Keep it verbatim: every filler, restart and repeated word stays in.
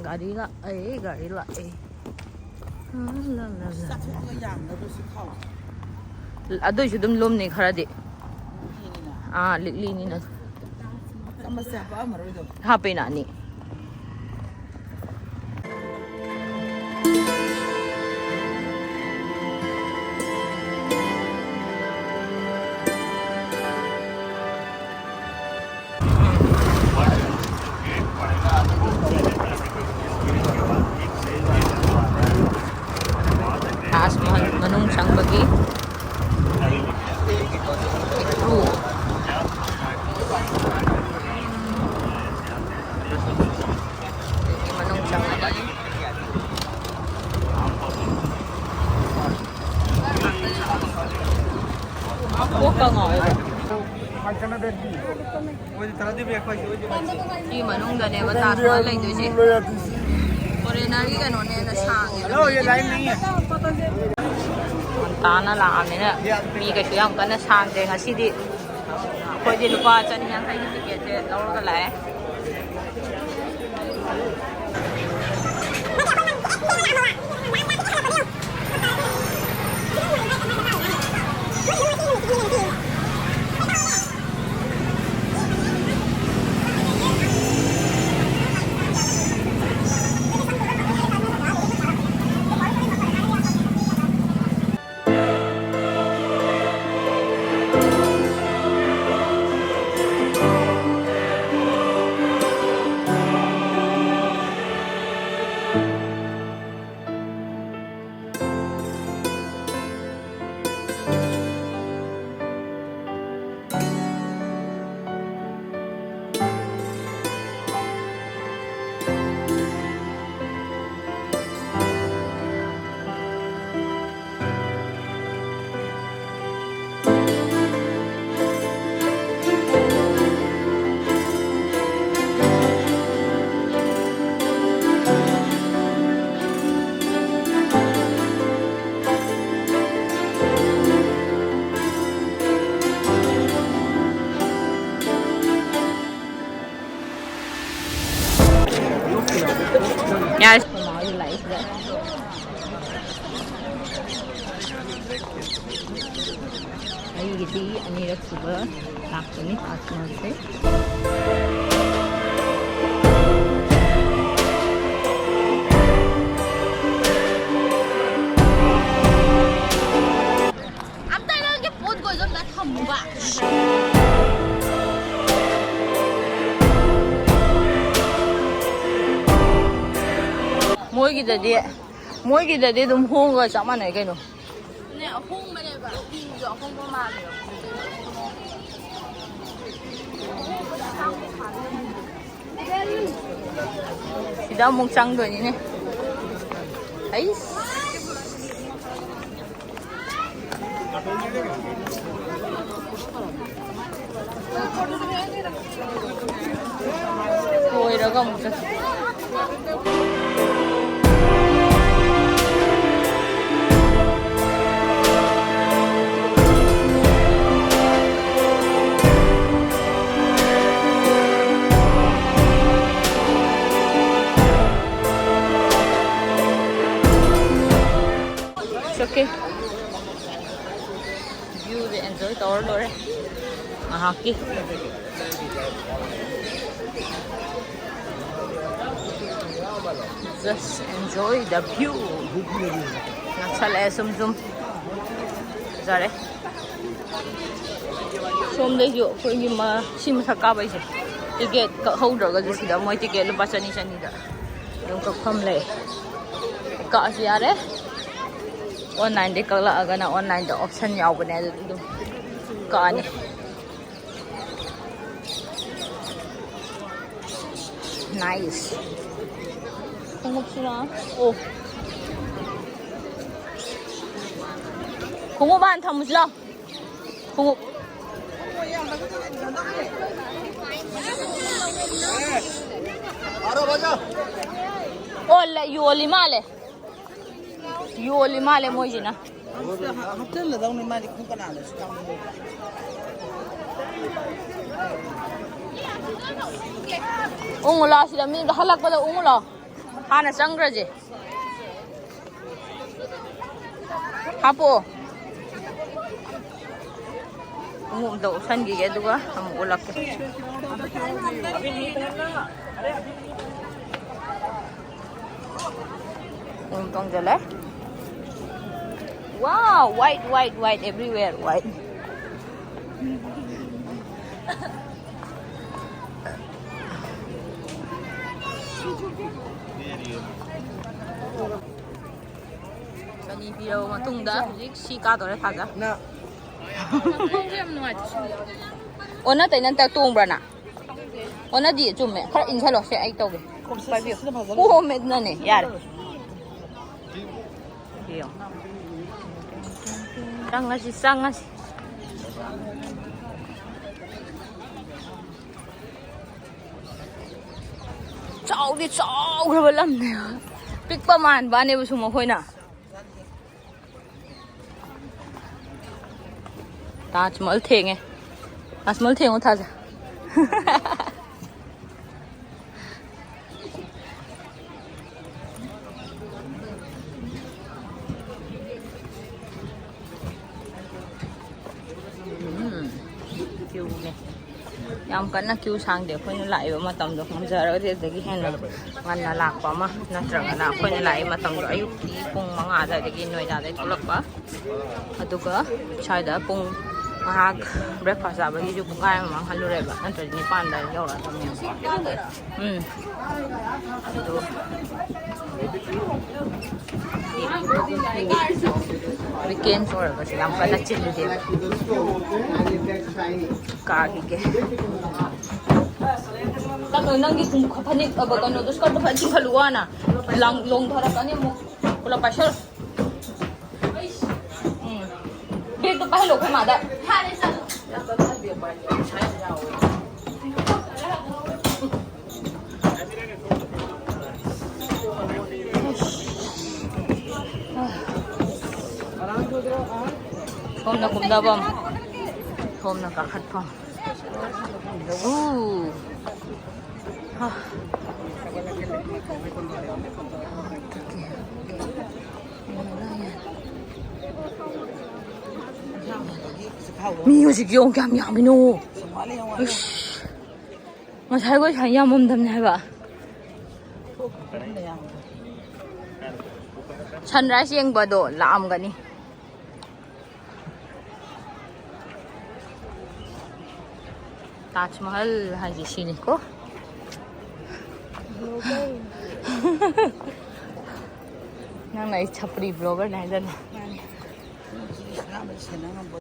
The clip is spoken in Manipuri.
ꯒꯥꯔꯤ ꯂꯥꯛꯑꯦ, ꯒꯥꯔꯤ ꯂꯥꯛꯑꯦ꯫ ꯂꯥ, ꯂꯥ, ꯂꯥ꯫ ꯆꯥꯊꯣꯛꯑꯒ ꯌꯥꯝꯗꯕ꯭ꯔꯣ ꯁꯤ ꯈꯥꯎ? ꯑꯗꯨꯏꯁꯨ ꯑꯗꯨꯝ ꯂꯨꯝꯅꯤ ꯈꯔꯗꯤ꯫ ꯂꯤꯛꯂꯤꯅꯤꯅ꯫ ꯑꯥ, ꯂꯤꯛꯂꯤꯅꯤꯅ꯫ ꯆꯥꯃꯁꯁꯦ ꯍꯥꯄꯛꯑꯝꯃꯔꯣꯏꯗꯣ꯫ ꯍꯥꯞꯄꯦꯅ ꯑꯅꯤ꯫ ꯇꯥꯖ ꯃꯍꯜ ꯃꯅꯨꯡ ꯆꯪꯕꯒꯤ ꯏꯀ꯭ꯔꯨ꯫ ꯃꯅꯨꯡ ꯆꯪꯉꯅꯤ꯫ ꯀꯣꯛꯀ ꯉꯥꯎꯋꯦꯕ꯫ ꯁꯤ ꯃꯅꯨꯡꯗꯅꯦꯕ ꯇꯥꯖ ꯃꯍꯜ ꯂꯩꯗꯣꯏꯁꯦ꯫ ꯐꯣꯔꯦꯅꯔꯒꯤ ꯀꯩꯅꯣꯅꯦꯅ ꯁꯥꯡꯉꯦ꯫ ꯉꯟꯇꯥꯅ ꯂꯥꯛꯑꯃꯤꯅ ꯃꯤ ꯀꯩꯁꯨ ꯌꯥꯝ ꯀꯟꯅ ꯁꯥꯡꯗꯦ ꯉꯁꯤꯗꯤ꯫ ꯑꯩꯈꯣꯏꯗꯤ ꯂꯨꯄꯥ ꯆꯅꯤ ꯌꯥꯡꯈꯩꯒꯤ ꯇꯤꯀꯦꯠꯁꯦ ꯂꯧꯔꯒ ꯂꯥꯛꯑꯦ꯫ ꯌꯥꯔꯦ꯫ ꯃꯃꯥ ꯍꯣꯏ ꯂꯥꯛꯏꯁꯤꯗ꯫ ꯑꯩꯒꯤꯗꯤ ꯑꯅꯤꯔꯛ ꯁꯨꯕ ꯂꯥꯛꯄꯅꯤ ꯇꯥꯖ ꯃꯍꯜꯁꯦ꯫ ꯑꯝꯇ ꯅꯪꯒꯤ ꯄꯣꯠ ꯀꯣꯏꯗꯣ ꯑꯝꯇ ꯊꯝꯃꯨꯕ꯫ ꯃꯣꯏꯒꯤꯗꯗꯤ, ꯃꯣꯏꯒꯤꯗꯗꯤ ꯑꯗꯨꯝ ꯍꯣꯡꯉꯒ ꯆꯞ ꯃꯥꯟꯅꯩ ꯀꯩꯅꯣ꯫ ꯅꯦ, ꯑꯍꯣꯡꯕꯅꯦꯕ꯫ ꯐꯤꯁꯨ ꯑꯍꯣꯡꯕ ꯃꯥꯜꯂꯦꯕ꯫ ꯁꯤꯗ ꯑꯃꯨꯛ ꯆꯪꯗꯣꯏꯅꯤꯅꯦ꯫ ꯑꯩꯁ꯫ ꯀꯣꯏꯔꯒ ꯑꯃꯨꯛ ꯆꯠꯁꯤ꯫ It's okay. View say enjoy ꯇꯧꯔ ꯂꯣꯏꯔꯦ ꯉꯥꯏꯍꯥꯛꯀꯤ꯫ Just enjoy the view. ꯅꯛꯁꯜꯂꯛꯑꯦ ꯁꯨꯝ ꯁꯨꯝ꯫ ꯐꯖꯔꯦ꯫ ꯁꯣꯝꯗꯩꯁꯨ ꯑꯩꯈꯣꯏꯒꯤ ꯃ-, ꯁꯤ ꯃꯊꯛ ꯀꯥꯕꯩꯁꯦ ꯇꯤꯀꯦꯠ ꯀꯛꯍꯧꯗ꯭ꯔꯒꯁꯨ ꯁꯤꯗ ꯃꯣꯏ ꯇꯤꯀꯦꯠ ꯂꯨꯄꯥ ꯆꯅꯤ ꯆꯅꯤꯗ ꯑꯗꯨꯝ ꯀꯛꯐꯝ ꯂꯩ꯫ ꯀꯛꯑꯁꯨ ꯌꯥꯔꯦ꯫ Online ꯗꯩ ꯀꯛꯂꯛꯑꯒꯅ online ꯗ option ꯌꯥꯎꯕꯅꯦ, ꯑꯗꯨꯗ ꯑꯗꯨꯝ ꯀꯛꯑꯅꯤ꯫ Nice. ꯈꯣꯡꯎꯞꯁꯤꯅ, ꯑꯣ꯫ ꯈꯣꯡꯎꯞ ꯍꯥꯟꯅ ꯊꯝꯃꯨꯁꯤ ꯂꯥꯎ꯫ ꯈꯣꯡꯎꯞ꯫ ꯑꯣ, ꯂꯩ-, ꯌꯣꯜꯂꯤ ꯃꯥꯜꯂꯦ꯫ ꯌꯣꯜꯂꯤ ꯃꯥꯜꯂꯦ ꯃꯣꯏꯁꯤꯅ꯫ ꯍꯥꯞꯆꯤꯜꯂꯗꯧꯅꯤ ꯃꯥꯗꯤ ꯈꯣꯡ ꯀꯅꯥꯗꯁꯨ ꯀꯥꯎꯅꯤꯡꯉꯣꯏ꯫ ꯎꯪꯉꯨ ꯂꯥꯎ ꯁꯤꯗ ꯃꯤ ꯍꯜꯂꯛꯄꯗ ꯎꯪꯉꯨ ꯂꯥꯎ꯫ ꯍꯥꯟꯅ ꯆꯪꯈ꯭ꯔꯁꯦ꯫ ꯍꯥꯞꯄꯣ꯫ ꯈꯣꯡꯎꯞ ꯑꯝꯇ ꯎꯞꯁꯟꯈꯤꯒꯦ, ꯑꯗꯨꯒ ꯑꯃꯨꯛ ꯎꯠꯂꯛꯀꯦ꯫ ꯈꯣꯡꯎꯞ ꯇꯣꯡꯖꯜꯂꯦ꯫ Wow, white, white, white, everywhere, white. ꯆꯅꯤ ꯄꯤꯔꯕ ꯃꯇꯨꯡꯗ ꯍꯧꯖꯤꯛ ꯁꯤ ꯀꯥꯗꯧꯔꯦ, ꯊꯥꯖ꯫ ꯌꯥꯝ ꯅꯨꯡꯉꯥꯏꯇꯦ꯫ ꯑꯣꯟꯅ ꯇꯩꯅ ꯇꯣꯡꯕ꯭ꯔꯥ ꯅꯪ? ꯑꯣꯟꯅꯗꯤ ꯆꯨꯝꯃꯦ꯫ ꯈꯔ ꯏꯟꯁꯜꯂꯣ꯫ ꯁꯦ, ꯑꯩ ꯇꯧꯒꯦ꯫ ꯄꯥꯏꯕꯤꯌꯨ꯫ ꯀꯣꯝꯃꯦ ꯑꯗꯨꯅꯅꯦ꯫ ꯌꯥꯔꯦ꯫ ꯌꯦꯡꯉꯣ꯫ ꯆꯪꯉꯁꯤ, ꯆꯪꯉꯁꯤ꯫ ꯆꯥꯎꯗꯤ ꯆꯥꯎꯈ꯭ꯔꯕ ꯂꯝꯅꯦ꯫ ꯄꯤꯛꯄ ꯃꯥꯟꯕꯅꯦꯕ ꯁꯨꯝ ꯑꯩꯈꯣꯏꯅ꯫ ꯇꯥꯖ ꯃꯍꯜ ꯊꯦꯡꯉꯦ꯫ ꯇꯥꯖ ꯃꯍꯜ ꯊꯦꯡꯉꯣ, ꯊꯥꯖ꯫ ꯎꯝ, ꯀ꯭ꯌꯨꯅꯦ꯫ ꯌꯥꯝ ꯀꯟꯅ ꯀ꯭ꯌꯨ ꯁꯥꯡꯗꯦ꯫ ꯑꯩꯈꯣꯏꯅ ꯂꯥꯛꯏꯕ ꯃꯇꯝꯗꯣ ꯉꯝꯖꯔꯒꯗꯤ ꯑꯗꯨꯗꯒꯤ ꯍꯦꯟꯅ ꯉꯟꯅ ꯂꯥꯛꯄ ꯑꯃ, ꯅꯠꯇ꯭ꯔꯒꯅ ꯑꯩꯈꯣꯏꯅ ꯂꯥꯛꯏ ꯃꯇꯝꯗꯣ ꯑꯌꯨꯛꯀꯤ ꯄꯨꯡ ꯃꯉꯥ ꯑꯗꯨꯋꯥꯏꯗꯒꯤ ꯅꯣꯏꯗꯥꯗꯒꯤ ꯊꯣꯛꯂꯛꯄ, ꯑꯗꯨꯒ ꯁ꯭ꯋꯥꯏꯗ ꯄꯨꯡ ꯉꯥꯏꯍꯥꯛ breakfast ꯆꯥꯕꯒꯤꯁꯨ ꯄꯨꯡꯈꯥꯏ ꯑꯃ ꯃꯥꯡꯍꯜꯂꯨꯔꯦꯕ, ꯅꯠꯇ꯭ꯔꯗꯤ ꯅꯤꯄꯥꯟꯗ ꯌꯧꯔꯛꯑꯗꯕꯅꯦꯕ꯫ ꯎꯝ꯫ ꯑꯗꯨ weekend ꯑꯣꯏꯔꯒꯁꯨ ꯌꯥꯝ ꯀꯟꯅ ꯆꯤꯜꯂꯨꯗꯦꯕ꯫ ꯀꯥꯈꯤꯒꯦ꯫ ꯀꯩꯅꯣ, ꯅꯪꯒꯤ ꯈꯣꯡ-, ꯐꯅꯦꯛ, ꯑꯕ, ꯀꯩꯅꯣꯗꯣ, skirtꯗꯣ ꯐꯖꯅ ꯆꯤꯡꯈꯠꯂꯨ ꯋꯥꯅ꯫ ꯂꯪ-, ꯂꯣꯡꯊꯔꯛꯀꯅꯤ ꯑꯃꯨꯛ꯫ ꯄꯨꯂꯞ ꯄꯥꯏꯁꯜꯂꯨ꯫ ꯎꯝ꯫ Bagꯇꯣ ꯄꯥꯏꯍꯜꯂꯣ ꯑꯩꯈꯣꯏ ꯃꯥꯗ꯫ ꯁꯣꯝꯅ ꯀꯨꯝꯊꯐꯝ, ꯁꯣꯝꯅ ꯀꯥꯈꯠꯐꯝ꯫ ꯎ꯫ ꯍꯥ꯫ ꯃꯤ ꯍꯧꯖꯤꯛ ꯌꯦꯡꯉꯨ ꯀꯌꯥꯝ ꯌꯥꯝꯃꯤꯅꯣ꯫ ꯏꯁ꯫ ꯉꯁꯥꯏꯈꯣꯏ ꯁꯨꯃꯥꯏꯅ ꯌꯥꯝꯃꯝꯗꯕꯅꯦ ꯍꯥꯏꯕ꯫ ꯁꯟꯔꯥꯏꯁ ꯌꯦꯡꯕꯗꯣ ꯂꯥꯛꯑꯝꯒꯅꯤ꯫ ꯇꯥꯖ ꯃꯍꯜ ꯍꯥꯏꯁꯦ ꯁꯤꯅꯤꯀꯣ꯫ ꯅꯪꯅ ꯑꯩ ꯁꯄ꯭ꯔꯤ ꯕ꯭ꯂꯣꯒꯔꯅꯦ ꯍꯥꯏꯖꯜꯂꯦ꯫